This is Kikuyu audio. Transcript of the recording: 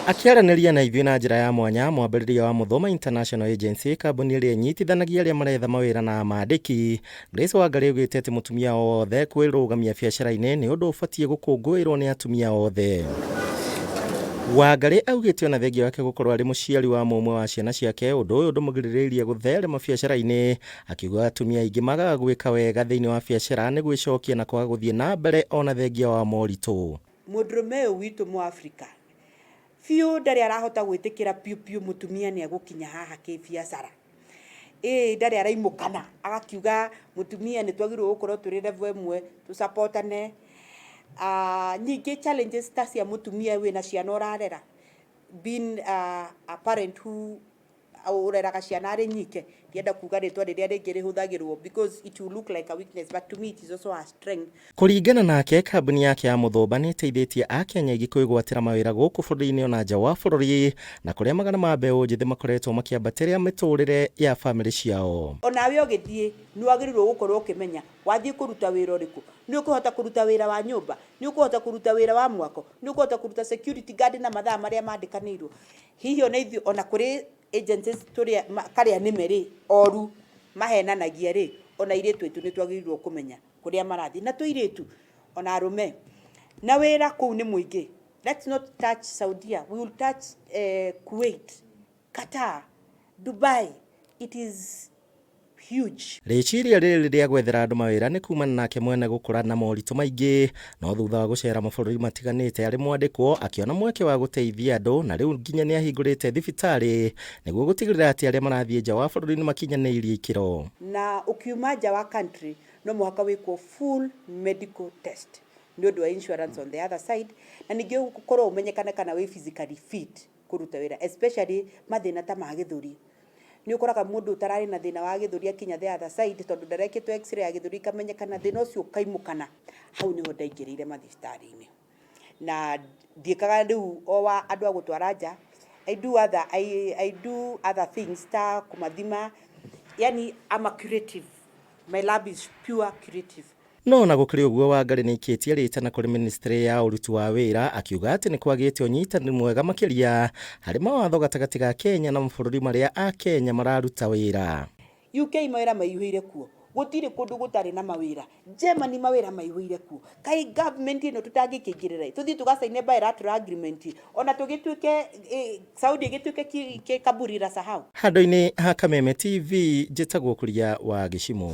Akĩaranĩria na ithuĩ na njĩra ya mwanya, mwambĩrĩria wa Muthoma International Agency, kambuni ĩrĩa ĩnyitithanagia arĩa maretha mawĩra na mandĩki, Grace Wangari, augĩte atĩ mũtumia o wothe kwĩrũgamia biacara-inĩ nĩ ũndũ ũbatiĩ gũkũngũĩrwo nĩ atumia othe. Wangari augĩte ona thengia wake gũkorwo arĩ mũciari wa mũmwe wa ciana ciake, ũndũ ũyũ ndũmũgirĩrĩirie gũtherema biacara-inĩ, akiuga atumia aingĩ magaga gwĩka wega thĩinĩ wa biacara nĩ gwĩcokia na kwaga gũthiĩ na mbere ona thengia wa moritũ. Mũndũrũme ũyũ witũ Mũafrika biũ ndarĩ arahota gwĩtĩkĩra piũ piũ mũtumia nĩ egũkinya haha kĩbiacara. Ĩĩ, ndarĩ araimũkana agakiuga mũtumia nĩ twagĩrĩirwo gũkorwo tũrĩ level ĩmwe, tũsupportane. Ningĩ challenges ta cia mũtumia wĩna ciana ũrarera, being a parent who ũreraga ciana arĩ nyike, ndienda kuga rĩtwa rĩrĩa rĩngĩ rĩhũthagĩrwo because it will look like a weakness, but to me it is also a strength. Kũringana nake, kambuni yake ya Muthũmba nĩ ĩteithĩtie Akenya aingĩ kwĩgwatĩra mawĩra gũkũ bũrũri-inĩ ona nja wa bũrũri, na kũrĩa magana ma mbeũ njĩthĩ makoretwo makĩambatĩria mĩtũrĩre ya bamĩrĩ ciao. Onawe ũgĩthiĩ nĩ wagĩrĩirwo gũkorwo ũkĩmenya wathiĩ kũruta wĩra ũrĩkũ, nĩ ũkũhota kũruta wĩra wa nyũmba, nĩ ũkũhota kũruta wĩra wa mwako, nĩ ũkũhota kũruta security guard na mathaa marĩa mandĩkanĩirwo. Hihi ona ithuĩ, ona kũrĩ agencies tũrĩa karĩa nĩme rĩ oru mahenanagia rĩ, ona airĩtu aitũ nĩ twagĩrĩirwo kũmenya kũrĩa marathiĩ, na tũirĩtu ona arũme na wĩra kũu nĩ mũingĩ. Let's not touch Saudia, we will touch Kuwait, Qatar, Dubai. It is huge. Rĩciria rĩrĩ rĩa gwethera andũ mawĩra nĩ kumana nake mwene gũkũra na moritũ maingĩ, no thutha wa gũcera mabũrũri matiganĩte arĩ mwandĩkwo, akĩona mweke wa gũteithia andũ, na rĩu nginya nĩ ahingũrĩte thibitarĩ nĩguo gũtigĩrĩra atĩ arĩa marathiĩ nja wa bũrũri nĩ makinyanĩirie ikĩro. Na ũkiuma nja wa country no mũhaka wĩkwo full medical test nĩ ũndũ wa insurance on the other side, na ningĩ ũkorwo ũmenyekane kana wĩ physically fit kũruta wĩra, especially mathĩna ta ma gĩthũri. Nĩ ũkoraga mũndũ ũtararĩ na thĩna wa gĩthũri akinya the other side, tondũ ndarekĩtwo X-ray ya gĩthũri ikamenyekana, thĩna ũcio ũkaimũkana. Hau nĩho ndaingĩrĩire mathibitarĩ-inĩ, na ndiĩkaga rĩu o wa andũ a gũtwara nja. I do other things ta kũmathima, yani I'm a curative, my lab is pure curative. No ona gũkĩrĩ ũguo, Wangari nĩ aikĩtie rĩtana kũrĩ ministry ya ũruti wa wĩra, akiuga atĩ nĩ kwagĩte ũnyitanĩri mwega makĩria harĩ mawatho gatagatĩ ga Kenya na mabũrũri marĩa Akenya mararuta wĩra. UK mawĩra maiyũire kuo, gũtirĩ kũndũ gũtarĩ na mawĩra. Germany mawĩra maiyũire kuo. Kai government ĩno tũtangĩkĩingĩrĩra, tũthiĩ tũgacaine bilateral agreement, ona tũgĩtuĩke Saudi ĩgĩtuĩke kaburi la sahau. Handũ-inĩ ha Kameme TV, njĩtagwo Kuria wa Gĩcimũ.